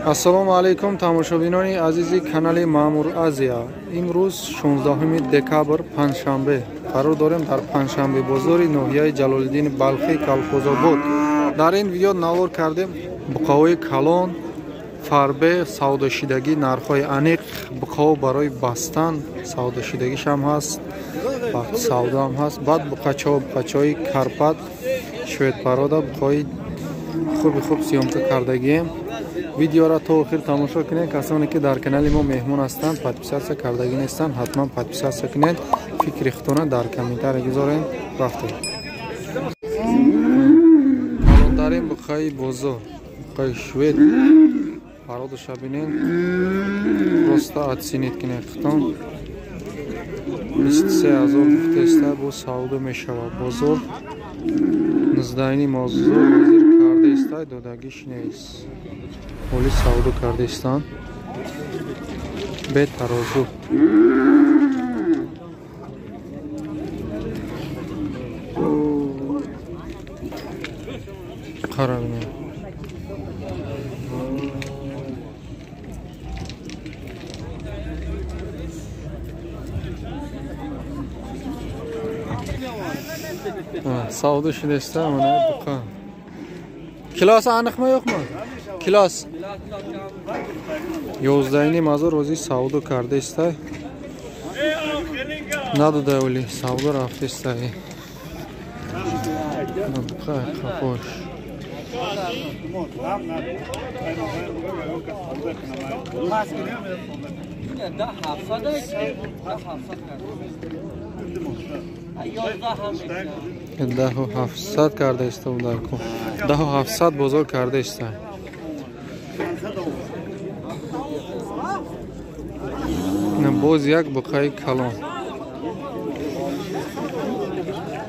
Ассалому алайкум тамошобинони азизи канали Маъмур Азия. Имрӯз 16 декабр панҷшанбе қарор дорем дар панҷшанбе бозори ноҳияи Ҷалолиддини Балхӣ Колхозобод. Дар ин видео навор кардем буқаҳои калон, фарбе, савдошидагӣ, нархҳои аниқ, буқаҳо барои бастан савдошидагиш ҳам ҳаст, вақти савдо ҳам ҳаст. Баъд буқачаҳо, буқачаҳои Карпат, шведпарода, буқаҳои хуби хуб съёмка кардагием. Видеоро то охир тамошо кунед. Касоне ки дар канали мо меҳмон ҳастанд, подписаться кардагӣ нестанд, ҳатман подписаться кунед. Фикри худтона дар комментария гузоред. Рафтем. Калонтарин буқаи бозор, буқаи швед, пародаша бинед, просто оценить кунед худтон. 23 000 гуфтаиста, бо савдо мешавад. Бозор 19 мозор ҳозир кардаиста, додагиш нест. Ҳоли савдо кардаистанд бе тарозу. Қара бинед. Савдо шудаиста мана буқа. Килоsi aniqmi yo'qmi? Килос 11,5 ҳазор рӯзи савдо кардаиста. Надода оли савдо рафтаиста. Буқа қафош. Даҳу ҳафтсад кардаиста будаку. 10,700 бозор кардаиста. Боз як буқаи калон.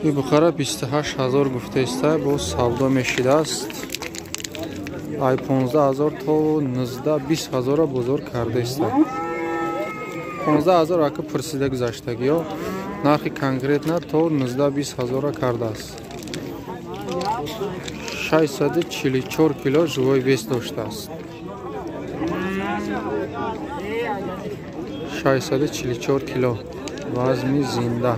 Ин буқара 28 000 гуфтаиста, боз савдо мешидааст. Ай 15 000 то 19-20 ҳазорро бозор кардаиста. 15 000 ака пурсида гузаштагиё. Нархи конкретно то 19-20 ҳазорро кардааст. 644 кило живой вес доштааст. 644 кило вазми зинда.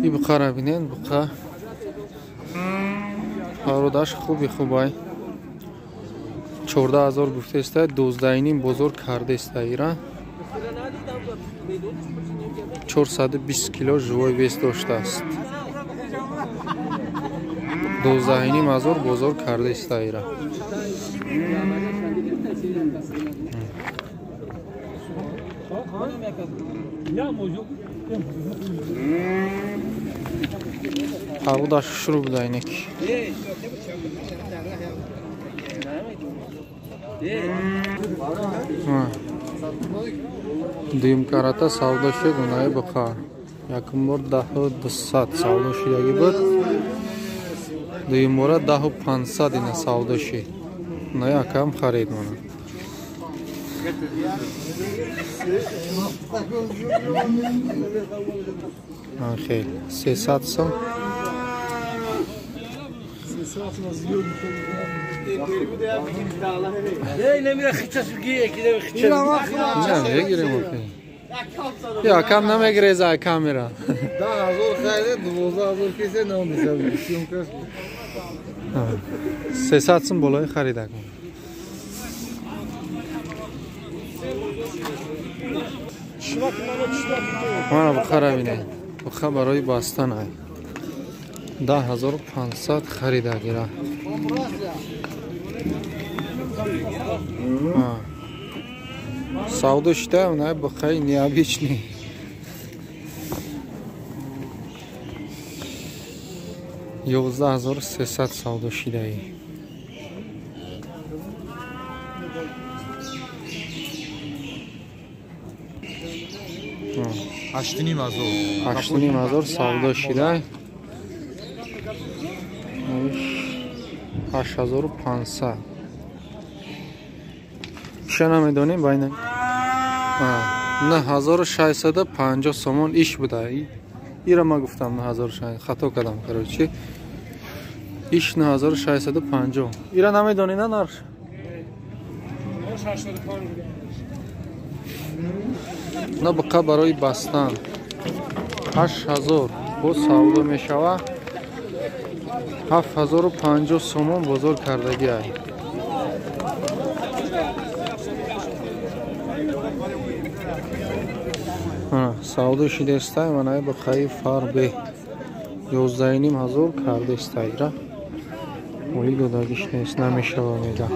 И буқара бинед, буқа пародаш хуби хубай. 14 000 гуфтаиста, 12,5 бозор кардаиста ира. 420 кило живой вес доштааст. 12,5 ҳазор бозор кардаиста ира. Пародаш шурӯъ буда инак. Дуюм карата савдо шуд унаи буқа. Якум бор 10,200 савдо шудагӣ буд. Дуюм бора 10,500 ина савдо шуд. Унаи акам харид мона. Хел 300 сом. Не мегирем охи. Я кам намегиреза камера. 10 000 хайре, 12 000 кисе намешавад. 300 сом болои харида кун. Мана буқара бинед. Буқа барои бастан ай. 10 500 харида гира. Савдо шида уна буқаи необычный. 11 300 савдо шидаи. 8,5 ҳазор. 8,5 ҳазор савдо шида. 8500. Иша намедонем байна. 9650 сомон иш буда. Ира ма гуфтам 9600 хато кардам короче. Иш 9650. Ира намедонӣ на нарх? На буқа барои бастан 8000 бо савдо мешава. 7050 сомон бозор кардагӣ ай. Савдо шидестай манай буқаи фарбе 11500 кардестай ра. Оли додагиш нест намешава мега.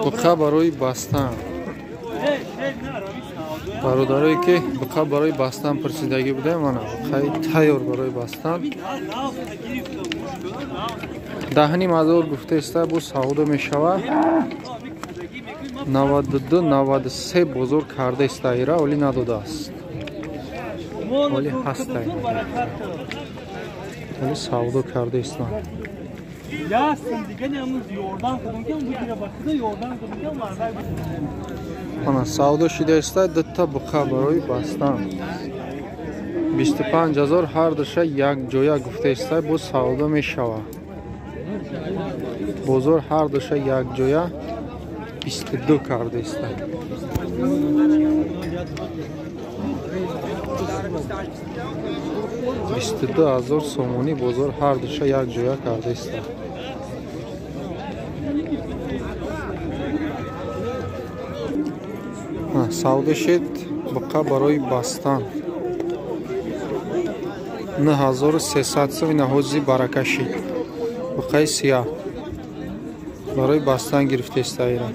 Буқа барои бастан. Бародарое ки буқа барои бастан пурсидагӣ буда, мана буқаи тайёр барои бастан 10500 гуфтаиста бо савдо мешава. 92 93 бозор кардаиста ира, оли надодааст. Оли ҳастай. Оли савдо кардаиста. Ана савдо шидаиста дута буқа барои бастан 25000 ҳар душа як ҷоя гуфтаиста бо савдо мешава. Бозор ҳар душа як ҷоя 22 кардаиста. 22000 сомонӣ бозор ҳар душа як ҷоя кардаиста. Савдо шид буқа барои бастан 9300 сом наҳози барака шид. Буқаи сияҳ барои бастан гирифтаиста ира.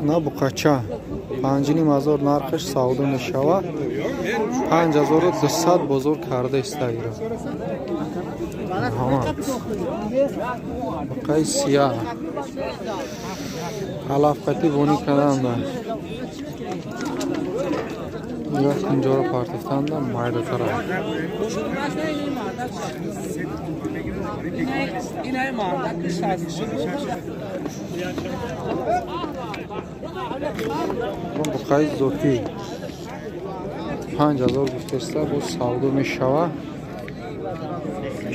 На буқача 5500 нархаш савдо мешава. 5200 бозор кардаиста ира. Буқаи сияҳ алафқати вонӣ карданда. Ира инҷоро партофтанда майдатара. Буқаи зотӣ 5000 гуфтаиста бо савдо мешава.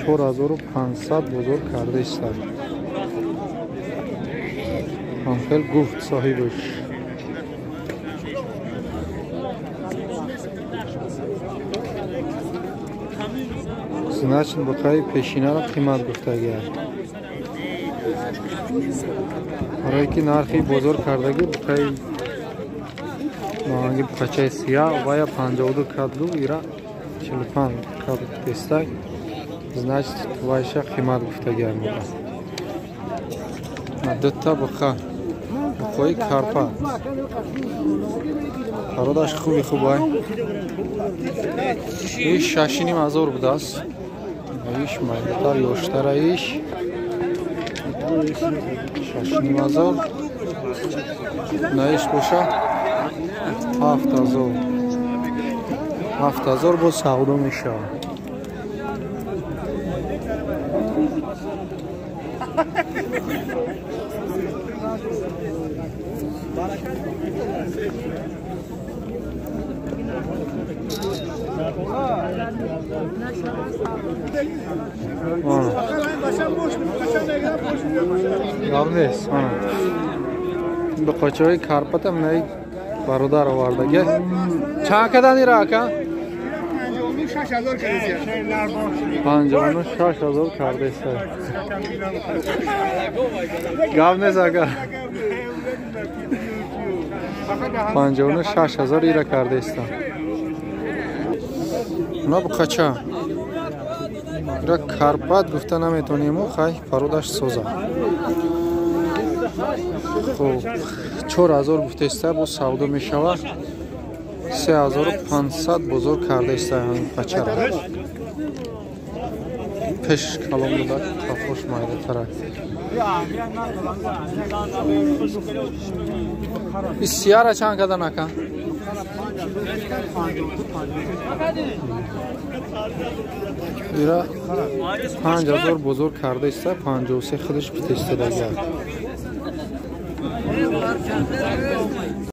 4500 бозор кардаиста. Ҳамхел гуфт соҳибаш. Значит буқаи пешинаро қимат гуфтагиа. Барое ки нархи бозор кардагӣ буқаи маанги буқачаи сияҳ вая 52 каду ира 45 каду гуфтаиста. Значит вайша қимат гуфтагиа мега. Дута буқа буқои карпа. Пародаш хуби хубай. Иш 6500 будааст. Иш майдатар ёштара иш 6500. Наиш боша 7000. 7000 бо савдо мешавад. Гап нест. Буқачаҳои карпатам наи бародар овардаги. Чанд кадан ира ака? 56000 кардаиста. Гап нест ака. 56000 ира кардаиста. На буқача. Ира карпат гуфта наметонему, хай пародаш соза. Хоб 4000 гуфтаиста бо савдо мешава. 3500 бозор карда иста ҳамин бачара. Пеш калом буда, қафош майдатара. Сияра чанд кадан ака? Ира 5000 бозор карда иста, 53 худаш питестадага.